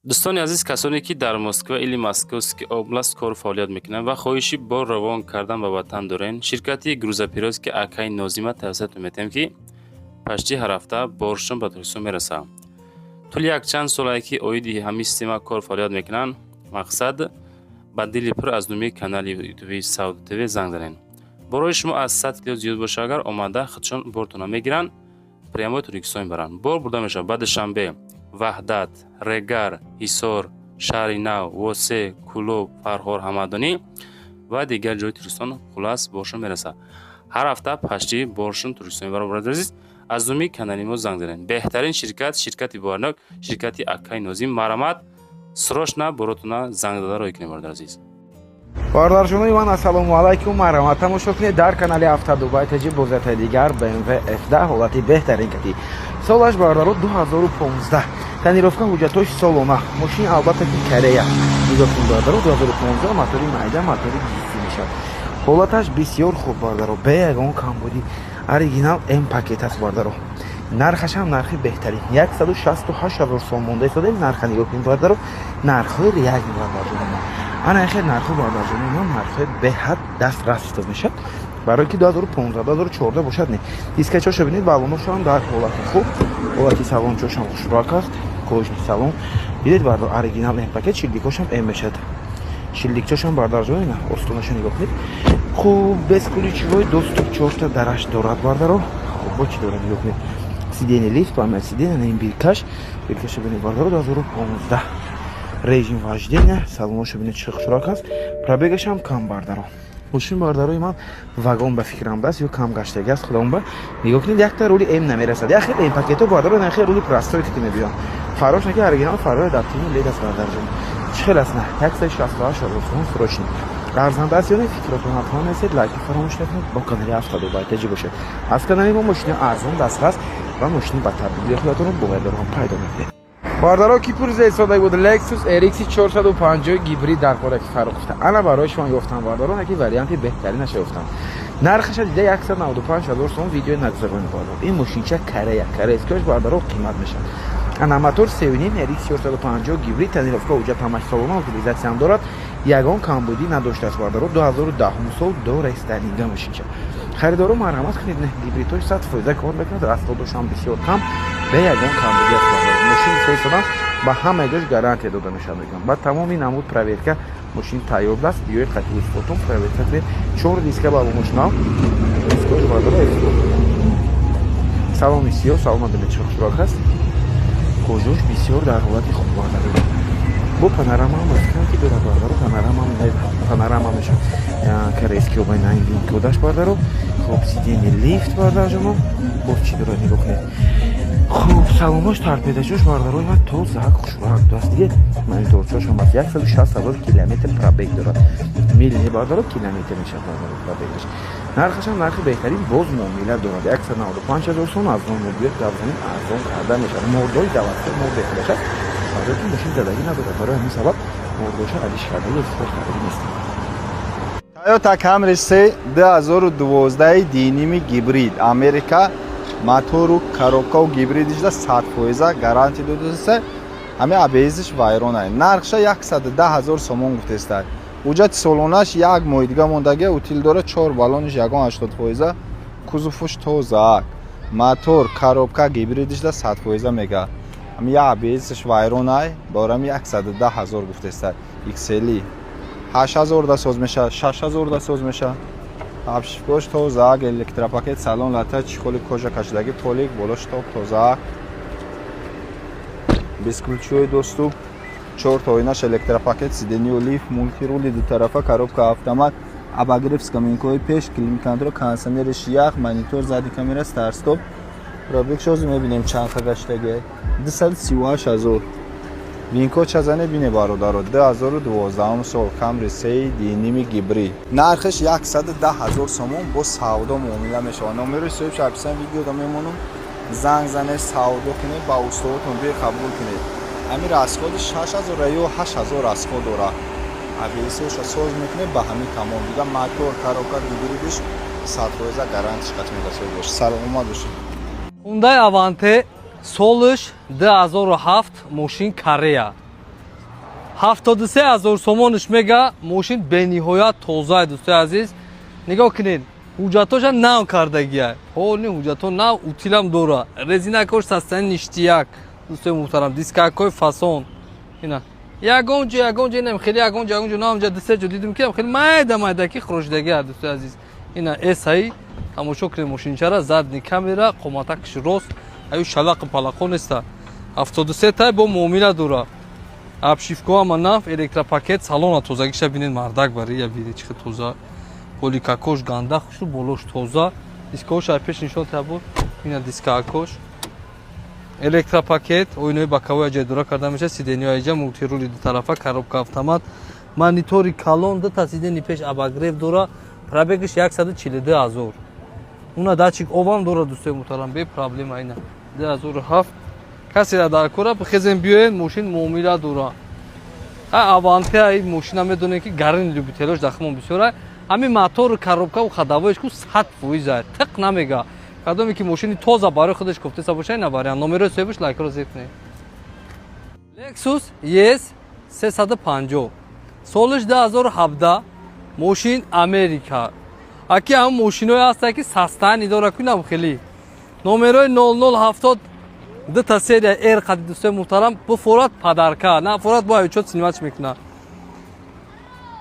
Дӯстони азиз, касоне ки дар Москва или Московский область кору фаъолият мекунанд ва хоҳиши бор равон кардан ба ватан дорен, ширкати грузоперевозки акаи Нозима тавсиятон метиҳем, ки почти ҳар ҳафта боршон ба Тоҷикистон мерасад. Тӯли якчанд солае ки оиди ҳамин система кор фаъолият мекунанд. Мақсад, ба дили пур аз номи канали ютуби Сауд ТВ занг занед. Борои шумо аз 100 кило зиёд боша агар, омада худшон бортона мегиранд, прямой Тоҷикистон мебаранд. Бор бурда мешавад ба Душанбе, Ваҳдат, Регар, Ҳисор, Шаҳри Нав, Восе, Кӯлоб, Фархор, Ҳамадонӣ ва дигар ҷои Тоҷикистон. Хулас, боршон мерасад. Ҳар ҳафта почти боршон Тоҷикистон мебаранд. Бародари азиз, аз номи канали мо занг занед. Беҳтарин ширкат, ширкати боварнок, ширкати акаи Нозим. Марҳамат, срочно боротона занг зада роҳӣ кунед, бародари азиз. Бародарҷонои ман, ассалому алайкум! Марҳамат, тамошо кунед дар канали Автодубай Таҷи бозиятаи дигар BMW F10, ҳолати беҳтарин кати. Солаш, бародаро, 2015, тонировка, ҳуҷҷатҳои солона. Мошин, албатта ки, Корея. Нигоҳ кунед, бародаро, 2015, мотори майда, мотори дизелӣ мешавад. Ҳолаташ бисёр хуб, бародаро, бе ягон камбудӣ, оригинал, М пакет аст, бародаро. Нархаш ҳам нархи беҳтарин, 168 ҳазор сом монда истодаем. Нарха нигоҳ кунед, бародаро, нархҳои реальный, бародарҷони ман. Ана хел нархҳо, бародарҷони ман, нархҳои беҳад дастрас ҳисоб мешавад, барои ки 2015, 2014 бошад, не. Дискачошо бинед, балоношам дар ҳолати хуб, ҳолати салончошам хушрак аст, кожаный салон дидед, бардар, оригинал, М пакет, шилдикошам М мешавад, шилдикчошам, бардарҷон, ина остонаша нигоҳ кунед. Хуб, бесключевой доступ, чорта дараш дорад, бардаро. Хуб, бо чӣ дорад, нигоҳ кунед: сиденье лифт, память сиденья, ин биркаш, биркаша бинед, бардаро. 2015, режим вождения, салоноша бинед, чӣ хушрак аст, пробегашам кам, бардаро. Мошин, бардарои ман, вагон ба фикрам даст ё кам гаштаги аст. Худомба, нигоҳ кунед, якта рули М намерасад. Як хел М пакето, бардаро, на хел рули простой ки мебиён. Фарош наки оригинал, фарои адаптивный лед аст, бардарҷон. Чӣ хел аст? На, 168 000 сомон, срочный. Арзанда аст ё не? Фикротон ҳатман несед, лайки фаромӯш накунед, бо канали Автодубай Таҷи бошед. Аз канали мо мошини арзон, дастрас ва мошини ба табдили худатонро боваридорон пайдо мекунед. Бардаро, ки пурза истода буд Lexus RX 450 гибрид дар хораки Фаррух гуфта, ана барои шумо ёфтам, бардаро, яки варианти беҳтаринаш ёфтам. Нархаша дида 195 ҳазор сом видеои нагузаронед, бардаро. Ин мошинча Корея, корейскиош, бардаро, қимат мешавад. Ана мотор 3,5, RX 450 гибрид, тонировка, ҳуҷҷат ҳамаш солона, утилизатсиям дорад, ягон камбудӣ надоштааст, бардаро. 2010 сол, до рестайлинга мошинча. Харидоро, марҳамат кунед. Гибридҳои 100% кор мекунад, расходошам бисёр кам, бе ягон камбудӣ аст, бардаро. Мошин истодам, ба ҳамаи ҷош гарантия дода мешавад, мегӯям, ба тамоми намуд проверка мошин тайёр аст. Биёед, қати устотон проверка кунед. Чор диска балонош нав, дискош, бардаро, салони сиёҳ, салона бинед, чӣ хушрок аст, кожош бисёр дар ҳолати хуб, бардаро. Бо панорама ҳам фикрам ки дорад, бардаро, панорама, панорама мешавад, корейский обайна кодаш, бардаро. Хуб, сиденье лифт, бардарҷоно, боз чӣ дорад, нигоҳ кунед. Хуб, салонош, торпедачош, бардарои ман, тозаак, хушрак аст. Дидед, мониторчошам аст. 160 000 километр пробег дорад, мил не, бардаро, километр мешавад, бардаро, пробегаш. Нархашам нархи беҳтарин, боз муомила дорад, 195 000 сом. Аз он биёд, гап занем, арзон карда мешавад. Мордои заводской, мордои худаш аст, барои ки мошин задагӣ надорад, барои ҳамин сабаб мордоша алиш кардагӣ, истифода кардагӣ нест. Toyota Camry 3, 2012, диними гибрид, Америка, мотору коробкау гибридишда 100% гарантия додааст. Ҳами АБСш вайронай. Нархша 110 ҳазор сомон гуфтестай. Ҳуҷҷати солонаш як моҳи дига мондагия, утил дора, чор баллониш ягон 80%, кузовуш тозаак, мотор, коробка, гибридишда 100% мега. Ҳами як АБСш вайронай, борами 110 ҳазор гуфтестай. XL 8000 да соз меша, 6000 да соз меша. Обшивкош тозаак, электропакет, салон лата, чехоли кожа кашидагӣ, полик болош топ тозаак, бесключевой доступ, чор тоинаш электропакет, сиденье лифт, мультирули дутарафа, коробка автомат, обогрев скамейкаҳои пеш, климат-контроль, кондиционериш ях, монитор, задний камера, старт-стоп. Пробегш ҳозир мебинем чанд ка гаштагиай, 238 ҳазор. Винко чазане бине, бародаро, 2012 сол, Камри сеи диними гибрид, нархаш 110 ҳазор сомон, бо савдо муомила мешавад. Номерои соҳиб описание видеода мемонам, занг зане, савдо кунед, ба устоотон бе қабул кунед. Ҳамин расходи 6000 ё 8000 расход дорад. АБСоша соз мекунед, ба ҳамин тамом. Дига мотор, коробка, гибридиш 100% гарантиш қатъ мегасоз бошад. Саломат бошед. Hyundai Avante, солиш 2007, мошин Корея. 73 000 сомониш мега. Мошин бениҳоят тоза, дӯстои азиз. Нигоҳ кунед, ҳуҷҷатоша нав кардагия, ҳоли ҳуҷҷато нав, утилам дора, резинакош состояни ништяк, дӯстои муҳтарам, дискакҳои фасон. Ина ягон ҷо, ягон ҷо инам хеле ягон ҷо, ягон ҷо наам ҷа дусе ҷо дидим, ки хеле майда майда ки хӯрошидагия. Дӯстои азиз, ина эсаи тамошо кунед мошинчара, задний камера, қоматакш рост, аю шалақи палақо неста. 73 тай, бо муомила дора, обшивко ама наф, электропакет, салона тозагиша бинед, мардак бари я бири чихе тоза, поликакош ганда хушу, болош тоза, дискош ай пеш нишон табуд. Ина дискакош, электропакет, оинои боковой ҷайдора карда мешавад, сиденьё айҷа, мультирули дутарафа, коробка автомат, монитори калон, дута сиденьи пеш обогрев дора, пробегаш 142 000. Уна датчик обам дора, дӯстои муҳтарам, бе проблема. Ина 2007, касера дар кора бихезем, биёед, мошин муомила дора. Аванте ай мошина медонем, ки гарини любителош дахмон бисёра. Ҳамин мотору коробкаву ходовоиш ку 100%, тиқ намега. Кадоме ки мошини тоза барои худаш гуфтеса боша, ина вариант. Номерои соҳибаш, лайкро зер кунед. Lexus ES 350, солиш 2017, мошин Америка. Аки ҳам мошиное ҳаста, ки состояни дора кунам хеле. Номерои 0070, дута серия R қади, дӯстои муҳтарам, буфорат подарка, на форат бо учёт снимать мекуна.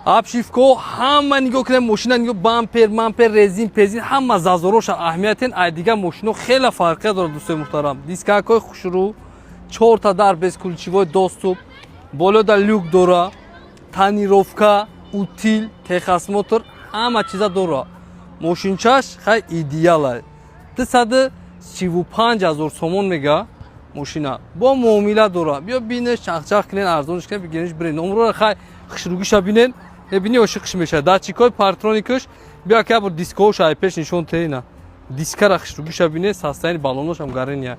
Обшивко ҳама нигоҳ кунем, мошина нигоҳ, бампер мампер, резин пезин, ҳама зазороша аҳамиятен, ай дигар мошино хеле фарқият дорад, дӯстои муҳтарам. Дискакҳои хушрӯ, чорта дар, бесключевой доступ, болода люк дора, тонировка, утил, техосмотр, ҳама чиза дора. Мошинчаш хай идеала. 235 000 сомон мега мошина, бо муомила дора. Биё бинеш, чахчах кунен, арзонш кунен, бигиренш, бирен. Номрора хай хушругиша бинен, мебини, ошиқш мешавад. Датчикҳои парктроникаш. Биё ка бор дискош ай пеш нишон теина, дискара хушругиша бинен, состояни баллоношам гарения.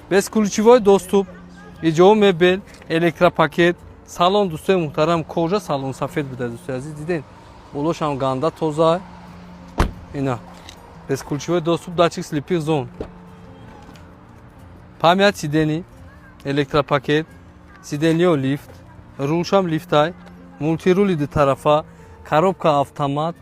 Бесключевой доступ, иҷо мебел, электропакет, салон, дӯстои муҳтарам, кожа салон сафед буда, дӯстои азиз, диден, болошам ганда тоза. Ина бесключевой доступ, датчик слепых зон, память сидений, электропакет, сиденьё лифт, рулшам лифтай, мультирули дутарафа, коробка автомат,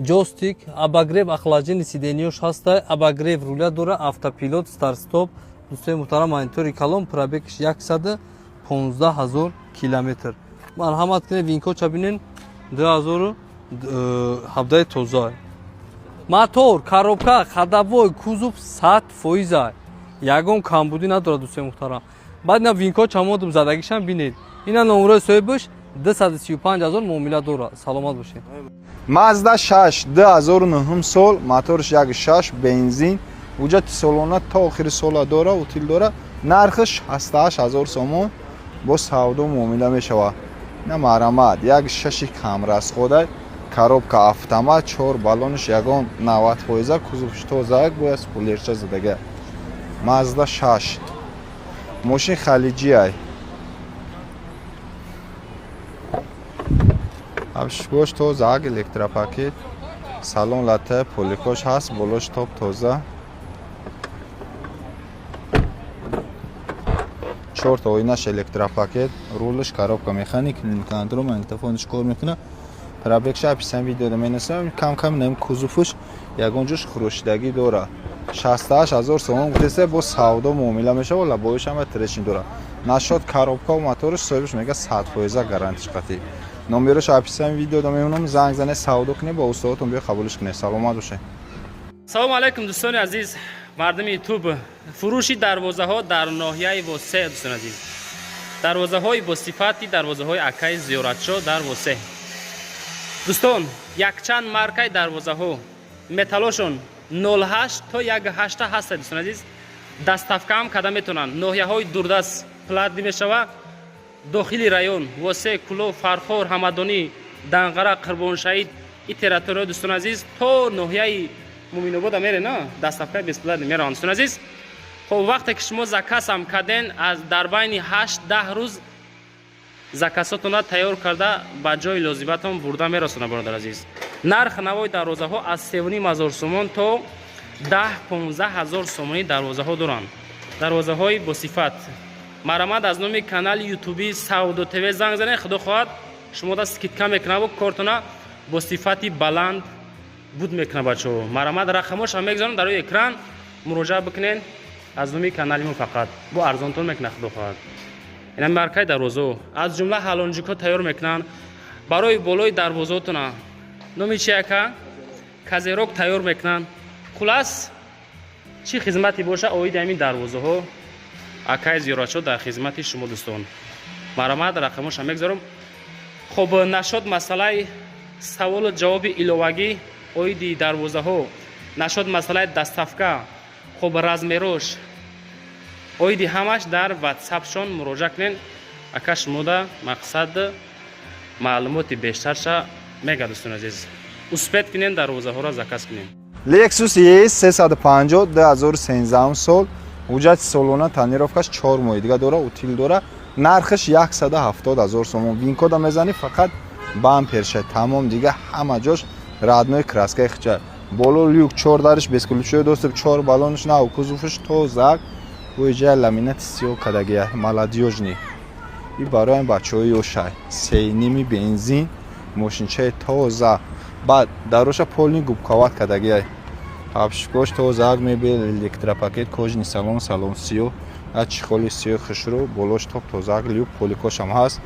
джойстик, обогрев, охлаждение сиденьёш ҳастай, обогрев руля дора, автопилот, старт-стоп, дӯстои муҳтарам, монитори калон, пробегш 115 000 километр. Марҳамат кунед, винкодша бинен, 2017 тоза. Мотор, коробка, ходовой, кузов 100%, ягон камбудӣ надорад, дӯстои муҳтарам. Баъд ина винкод чамодум задагишам бинед. Ина номерои соҳибаш, 235 000, муомила дорад. Саломат бошед. Мазда 6, 2009 сол, моторш 1.6 бензин, ҳуҷҷати солона то охири сола дора, утил дора. Нархаш 68 000 сомон, бо савдо муомила мешавад. На марҳамат, 1.6 камрасхода, коробка автомат, чор баллонш ягон 90%, кузовш тоза, бояд спойлерча задага. Мазда 6, мошин халиҷиай. Обшивкош тоза, электропакет, салон лата, поликош ҳаст, болош топ тоза, чорта оинаш электропакет, рулш коробка механик, контрол, магнитофонш кор мекунад. Пробегша описание видеода менасам. Кам кам нем кузовш ягон ҷош хӯрошидагӣ дорад. 68 000 сомон гуфтеста, бо савдо муомила мешавад. Лабоиш ҳама трещин дорад. Нашод коробкаву моторш, соҳибаш мега, 100% гарантиш қатъӣ. Номерош описание видеода мемонам, занг зане, савдо кунед, бо устодотон биё қабулш кунед. Саломат бошед. Салому алайкум, дӯстони азиз, мардуми Ютуб. Фурӯши дарвозаҳо дар ноҳияи Восе, дӯстони азиз, дарвозаҳои босифати дарвозаҳои акаи Зиёратшо дар Восе. Дӯстон, якчанд маркаи дарвозаҳо, металлошон 08 то 18 ҳаста, дӯстони азиз. Доставкаам карда метавонанд ноҳияҳои дурдаст, платный мешава. Дохили район Восе, Кӯлоб, Фархор, Ҳамадонӣ, Данғара, Қурбоншаҳид, и территорияҳои, дӯстони азиз, то ноҳияи Муминобода мере на доставкаи бесплатный мераванд, дӯстони азиз. Хоб, вақте ки шумо заказам карден, аз дар байни 8-10 рӯз заказотонро тайёр карда, ба ҷои лозиматон бурда мерасонад, бародар азиз. Нарх навои дарвозаҳо аз 3,5 ҳазор сомон то 10-15 ҳазор сомонӣ дарвозаҳо доранд, дарвозаҳои босифат. Марҳамат, аз номи канали ютуби Савдо ТВ занг занед. Худо хоҳад, шумо да скидка мекунаву кортона бо сифати баланд буд мекунад. Бачаҳо, марҳамат, рақамошам мегузорам дар рӯи экран, муроҷиат бикунед. Аз номи канали мо фақат бо арзонтон мекунад, худо хоҳад. Ина маркаи дарвозо, аз ҷумла ҳалонҷикҳо тайёр мекунанд барои болои дарвозотона. Номи чи, ака? Козырёк тайёр мекунанд. Хулас, чӣ хизмате боша оиди ҳамин дарвозаҳо, акаи Зиёратшо дар хизмати шумо. Дӯстон, марҳамат, рақамоша мегузорам. Хоб, нашод масъалаи саволу ҷавоби иловагӣ оиди дарвозаҳо, нашод масъалаи доставка, хоб, размерош, оиди ҳамаш дар ватсапшон муроҷиат кунед. Ака шумода мақсад маълумоти бештарша мега. Дӯстони азиз, успеть кунед, дарвозаҳоро заказ кунед. Lexus ES 350, 2013 сол, ҳуҷҷати солона, тонировкаш 4 моҳи дига дора, утил дора. Нархаш 170 ҳазор сомон. Винкода мезанӣ, фақат бамперша, тамом, дига ҳама ҷош родной краскаи хича. Боло люк, чор дариш бесключевой доступ, чор балонш нав, кузовш тозак, бо иҷа ламинати сиёҳ кадагия, молодёжный. И барои бачаҳои ёшай сеними бензин, мошинчаи тоза. Баъд дароша полный губковат кадагия, обшивкош тозаак, мебел, электропакет, кожаный салон, салон сиёҳ, чехоли сиёҳ хушрӯ, болош топ тозаак, люк, поликошам ҳаст,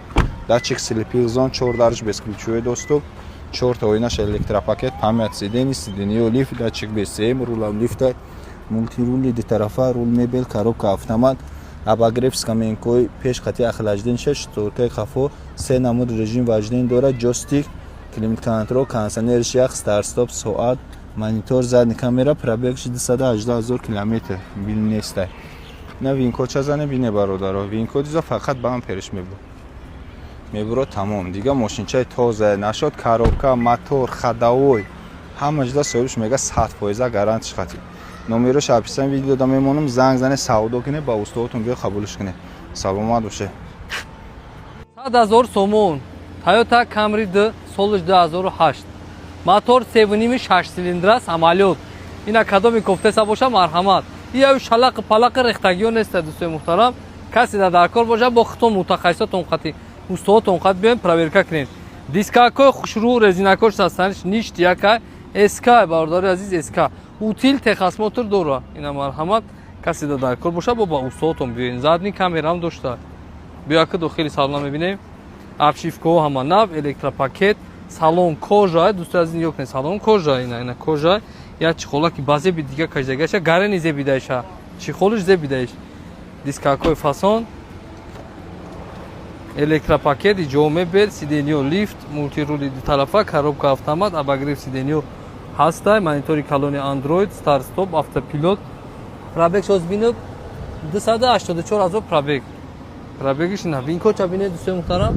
датчик слепых зон, чор дарш бесключевой доступ, чорта оинаш электропакет, память сидений, сидениё лифт, датчик BCM, рулам лифта, мультирули дутарафа, рул мебел, коробка автомат, обогрев скамейкои пеш қати охлаждение, шторкаи қафо, се намуд режим вождения дорад, джойстик, климат контроль, кондиционерш ях, старт-стоп, соат, монитор, задний камера. Пробегш 218 ҳазор километр бил нестай. На винкод ча зане, бине, бародаро, винкод иза фақат бамперш мебуд, мебуро, тамом. Дига мошинчаи тоза. Нашод коробка, мотор, ходовой, ҳама ҷида соҳибш мега 100% гарантиш хати. Номерош описани видео да мемонам, занг зане, савдо кине, ба устодотон биё, қабулш кине. Саломат боше. 100 000 сомон. Тойота Камри д, солиш 2008, мотор севуними, шаш цилиндра, самолёт. Ина кадоми кофтеса боша, марҳамат. Ияю шалақи палақи рехтагиё неста. Дӯстои муҳтарам, касе да дар кор боша, бо хитон мутахассисотон қати, устодотон қат биёем, проверка кунем. Дискакҳои хушрӯ, резинакош ҳастанш, ништ яка СК. Бародари азиз, СК, утил, техосмотр дора. Ина марҳамат, касе да дар кор боша, бо ба устодотон биёем. Задний камерам дошта. Биёка, дохили салона мебинем. Обшивкаҳо ҳама нав, электропакет, салон кожа. Дӯстои азиз, нигоҳ кунед, салон кожа. Ина кожа, як чехолаки ба зеби дига кашидагаша, гарени зебидаиша, чехолиш зебидаиш. Дискакҳои фасон, электропакет, иҷо мебел, сидениё лифт, мультирули дутарафа, коробка автомат, обогрев сидениё ҳастай, монитори калони Android, старт стоп, автопилот. Пробег шоз бинед, 284 ҳазор пробег. Пробегиш ина. Винкодча бинед, дӯстои муҳтарам,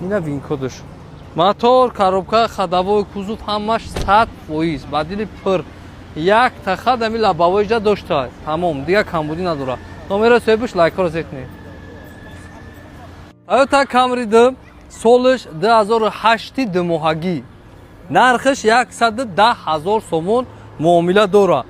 ина винкодаш. Мотор, коробка, ходовой, кузов ҳамаш 100%, ба дили пур. Як тахад ами лобовойҷа дошта, тамом, дигар камбудӣ надорад. Номеро соҳибаш, лайкҳоро зер кунед. Тойота Камри д, солиш 2008, думоҳагӣ, нархиш 110 ҳазор сомон, муомила дора.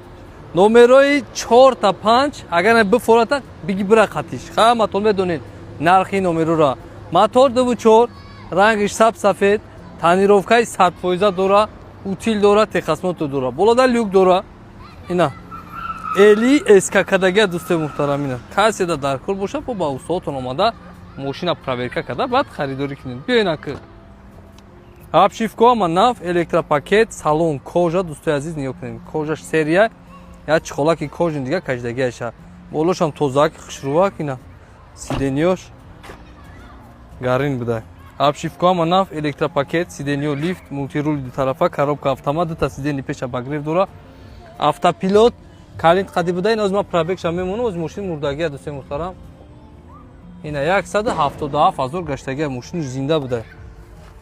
Номерои чорта панҷ, агар бифората, биги бира қатиш. Ҳаматон медонед нархи номерора. Мотор дуву чор, рангиш саб сафед, тонировкаи 100% дора, утил дора, техосмотр дора, болода люк дора. Ина эли СК кадагия. Дӯстои муҳтарам, ина каседа дар кор боша, бо ба устодотон омада, мошина проверка карда, баъд харидорӣ кунед. Биёина ки обшивкаҳо ама нав, электропакет, салон кожа. Дӯстои азиз, нигоҳ кунед, кожаш серия, як чехолаки кожин дига кашидагиаша. Болошам тозаак, хушрӯвак. Ина сидениёш гарин буда. Обшивкаҳо ама нав, электропакет, сидениё лифт, мультирули дутарафа, коробка автомат, дута сидени пеш обогрев дора, автопилот, калит қади буда. Ин оз ма пробегша мемонам, оз мошин мурдагия. Дӯстои муҳтарам, ина 177 ҳазор гаштагия, мошини зинда буда.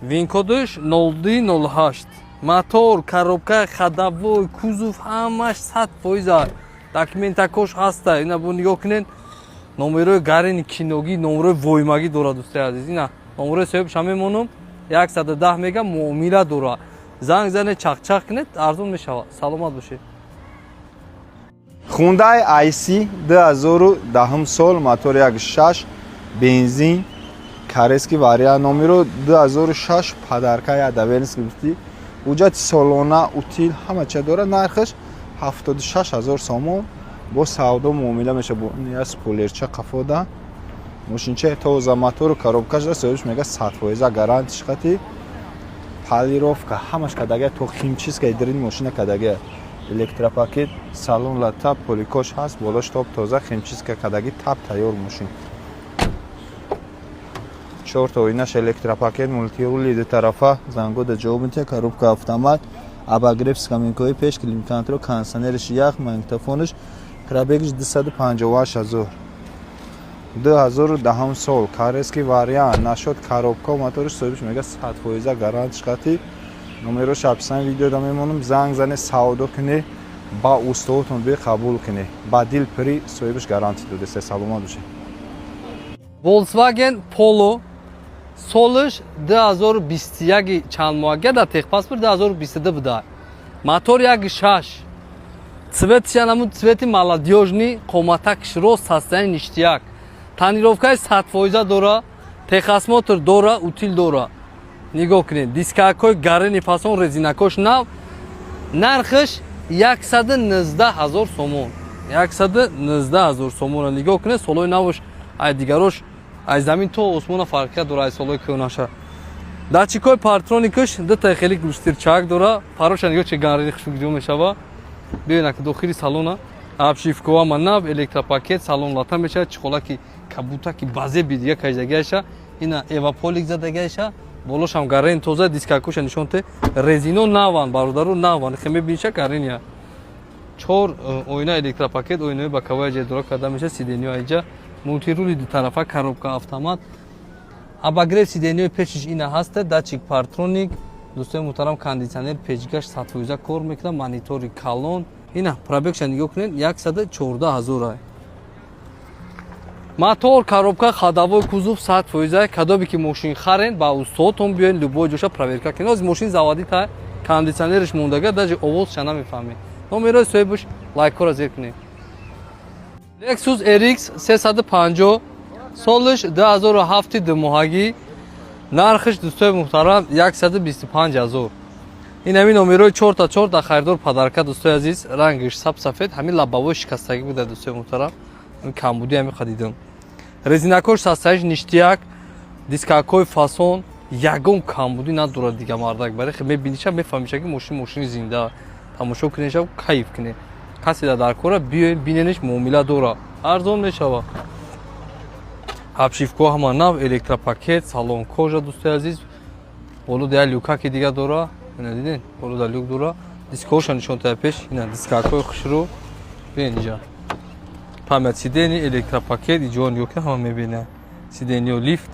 Винкодаш 0208. Мотор, коробка, ходовой, кузов ҳамаш 100%, документакош ҳаста. Ина бо нигоҳ кунед, номерои гарини киногӣ, номерои воймагӣ дорад. Дӯстои азиз, ина номерои соҳибша мемонам. 110 мега, муомила дорад. Занг зане, чақчақ кунед, арзон мешавад. Саломат бошед. Hyundai i30, 2010 сол, мотор 1.6, бензин, корейский вариант. Номеро 2006, подарка я доверенность гирифтӣ. Ҳуҷҷати солона, утил, ҳама чиз дорад. Нархаш 76 ҳазор сомон, бо савдо муомила меша. Бо я спойлерча қафода. Мошинчаи тоза, мотору коробкаш да соҳибш мега, 100% гарантиш қати. Полировка ҳамаш кадага, то химчистка дрини мошина кадага, электропакет, салон лата, поликош ҳаст, болош топ тоза, химчистка кадаги, тап тайёр мошин. Чорта оинаш электропакет, мультирули дутарафа, зангода ҷавоб метиҳад, коробка автомат, обогрев скамейкаҳои пеш, климат-контроль, кондиционериш ях, магнитофонаш. Пробегиш 258 ҳазор. 2010 сол, корейский вариант. Нашод коробка, моториш, соҳибш мега, 100% гарантиш қати. Номерош описание видеода мемонам, занг зане, савдо кунӣ, ба устоотон би қабул кунӣ, ба дил пири, соҳибаш гарантӣ додеста. Саломат бошед. Volkswagen Polo, солиш 2021, чанд моҳага, дар техпаспорт 2022 буда. Мотор 1.6, цветиш ҳамун цвети молодёжный, қоматакш рост, состояние ништяк, тонировкаи 100% дора, техосмотр дора, утил дора. Нигоҳ кунед, дискакҳои гарени фасон, резинакош нав. Нархаш 119 ҳазор сомон, 119 ҳазор сомонро. Нигоҳ кунед, солҳои навш ай дигарош ай замин то осмона фарқият дора, ай солҳои кӯҳнаша. Датчикҳои парктроникаш дута, хеле густирчак дора. Пароша нигоҳ, чи гарени хушбугҷо мешава. Бибинак, дохили салона обшивкоама нав, электропакет, салон лата мешавад, чиқолаки кабутаки базе бидига кашдагиаша. Ина эваполик задагиаша, болошам гарен тоза. Дискакоша нишон те, резино наван, бародару, наван, хе мебиниша, гарения. Чор оина электропакет, оинаи боковая ҷедора карда меша, сиденьё айҷа, мультирули дутарафа, коробка автомат, обогрев сиденьёи пешиш ина ҳаста, датчик парктроник. Дӯстои муҳтарам, кондитсионер печгаш 100% кор мекунад, монитори калон. Ина пробегша нигоҳ кунед, 114 ҳазор. Мотор, коробка, ходовой, кузов 100%. Кадобе ки мошин харен, ба устодтон биёен, любой ҷоша проверка кунед. Ози мошин заводита, кондитсионериш мондага, даже овозша намефаҳмед. Номерои соҳибаш, лайкҳоро зер кунед. Lexus RX 350, солиш 2007, думоҳагӣ. Нархиш, дӯстои муҳтарам, 125 ҳазор. Ин ҳамин номерои чорта чорта, харидор подарка. Дӯстои азиз, рангиш саб сафед, ҳамин лобовой шикастагӣ буда. Дӯстои муҳтарам, камбудӣ ҳамин қадидам. Резинакош састаиш ништяк, дискакҳои фасон, ягон камбудӣ надорад. Дига мардак баре мебиниша, мефаҳмиша, ки мошин мошини зинда. Тамошо кунеша, кайф куне. Касе дар кора, биёед, биненеш, муомила дора, арзон мешава. Обшивкаҳо ҳама нав, электропакет, салон кожа. Дӯстои азиз, боло да люкаки дига дора, ина диден, боло да люк дора. Дискоша нишон тая пеш, ина дискакҳои хушрӯ бинен. Иҷа память сидений, электропакет, иҷо нигоҳ кунед, ҳама мебинад. Сиденьё лифт,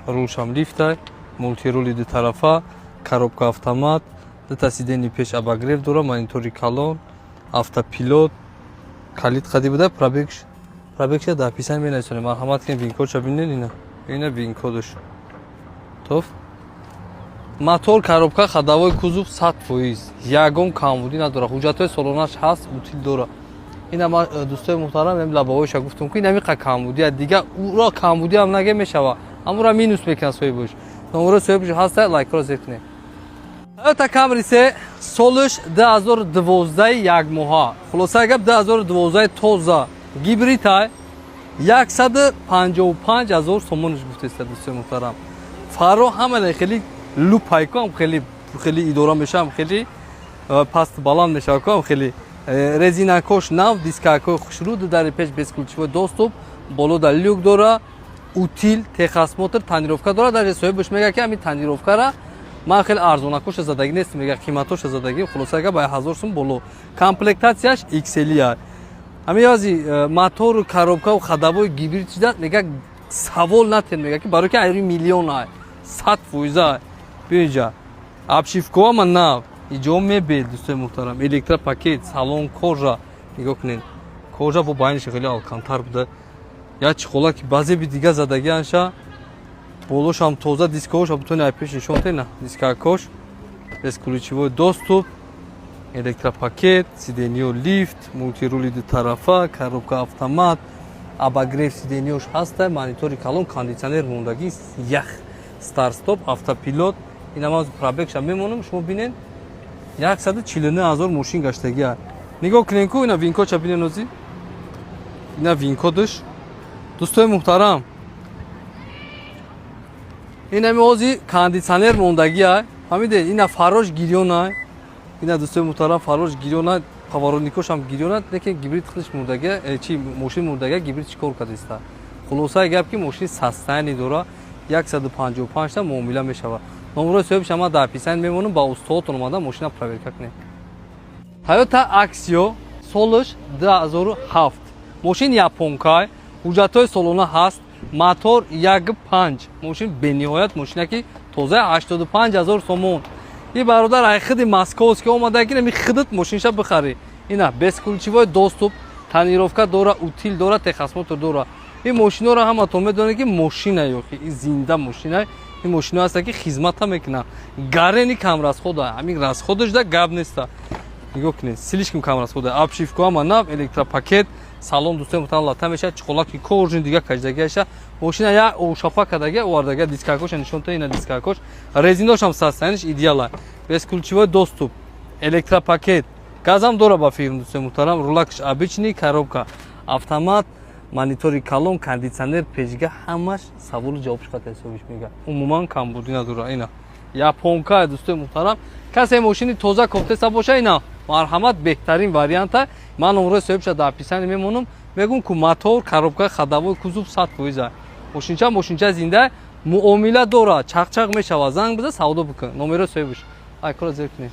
рулшам лифтай, мультирули дутарафа, коробка автомат, дута сиденьи пеш обогрев дора, монитори калон, автопилот, калид қади буда. Пробегша дар описание менависонем. Марҳамат кунед, вин-кодша бинед. Ина вин-кодаш тоф. Мотор, коробка, ходовой, кузов 100%, ягон камбудӣ надорад. Ҳуҷҷатҳои солонаш ҳаст, утил дорад. Ина ма, дӯстои муҳтарам, ем лобовойша гуфтум, ки инамиқа камбудия, дига уро камбудиам наге мешава, ҳамура минус мекунад соҳибаш. Номерои соҳибаш ҳаста, лайкҳоро зер кунед. Toyota Camry се, солиш 2012, як моҳа. Хулоса гап, 2012, тоза, гибритай, 155 ҳазор сомониш гуфтеста. Дӯстои муҳтарам, фаро ҳамаи хеле лупайкам, хеле хеле идора мешавам, хеле паст баланд мешавам, хеле резинакош нав, дискакҳои хушрӯ, ду дари пеш бесключевой доступ, боло да люк дора, утил, техосмотр, тонировка дора. Даже соҳибаш мега, ки ҳамин тонировкара ман хеле арзонакоша задагӣ нест, мега, қиматоша задагӣ. Хулоса гап, ба 1000 сум боло. Комплектатсияш XL. Ҳамин язи мотору, коробкаву ходовой, гибрид чида, мега, савол натен, мега, ки барои ки айри миллион ай, 100%. Биёинҷа, обшивкоама нав, иҷо мебел. Дӯстои муҳтарам, электропакет, салон кожа, нигоҳ кунед, кожа бо байниш хеле алкантар буда, як чиқола ки баъзеби дига задагӣ анша. Болошам тоза, дискоша бутони ай пеш нишон тена, дискакош бесключевой доступ. Электропакет, сиденьё лифт, мультирули дутарафа, коробка автомат, обогрев сиденьёш ҳаста, монитори калон, кондитсионер мондагӣ, ях, старт-стоп, автопилот. Инама пробегша мемонам, шумо бинед, 149 000 мошин гаштагия. Нигоҳ кунен ку, ина винкодша бинен ози, ина винкодш, дӯстои муҳтарам. Инами ози кондитсионер мондагия, фаҳмиде? Ина фарош гирёна, ина, дӯстои муҳтарам, фарош гирёна, поворотникошам гирёна, лекин гибрид худаш мурдагия, чи мошин мурдагия, гибрид чӣ кор кардиста? Хулосаи гап, ки мошини состояние дора, 155 та муомила мешавад. Номерои соҳибша ман дар описание мемонам, ба устодотон омада мошина проверка кунед. Тойота Аксио, солаш 2007, мошин японкай, ҳуҷҷатҳои солона ҳаст, мотор 1,5, мошин бениҳоят мошина ки тоза, 85 ҳазор сомон. И бародар ай худи московский омада, ки нами худат мошинша бихарӣ. Ина бесключевой доступ, тонировка дора, утиль дора, техосмотр дора. Ин мошиноро ҳаматон медонед, ки мошина ёхи и зинда мошина. Ин мошино ҳаста, ки хизмата мекунад, гарени камрасхода, ҳамин расходаш да гап неста. Нигоҳ кунед, слишком камрасхода. Обшивка ҳама нав, электропакет, салон, дӯстои муҳтарам, лата мешавад, чиқолаки кожаный, дига каҷдагиаша. Мошина як ошапа кардага овардага. Дискакоша нишон та, ина дискакош, резиношам состояниш идеала, бесключевой доступ, электропакет, газам дора ба фирм, дӯстои муҳтарам. Рулакш обычный, коробка автомат, монитори калон, кондитсионер печга, ҳамаш саволу ҷавоб шуқат ҳисобиш мега. Умуман камбудӣ надора. Ина японка, дӯстои муҳтарам. Касе мошини тоза кофтеса боша, ина марҳамат, беҳтарин варианта. Ман номрои соҳибша дар описание мемонам. Мегӯм ку мотор, коробка, ходовой, кузов 100%. Мошинча, мошинча зинда, муомила дорад, чақчақ мешавад. Занг биза, савдо бикун. Номерои соҳибш ай кора зер кунед.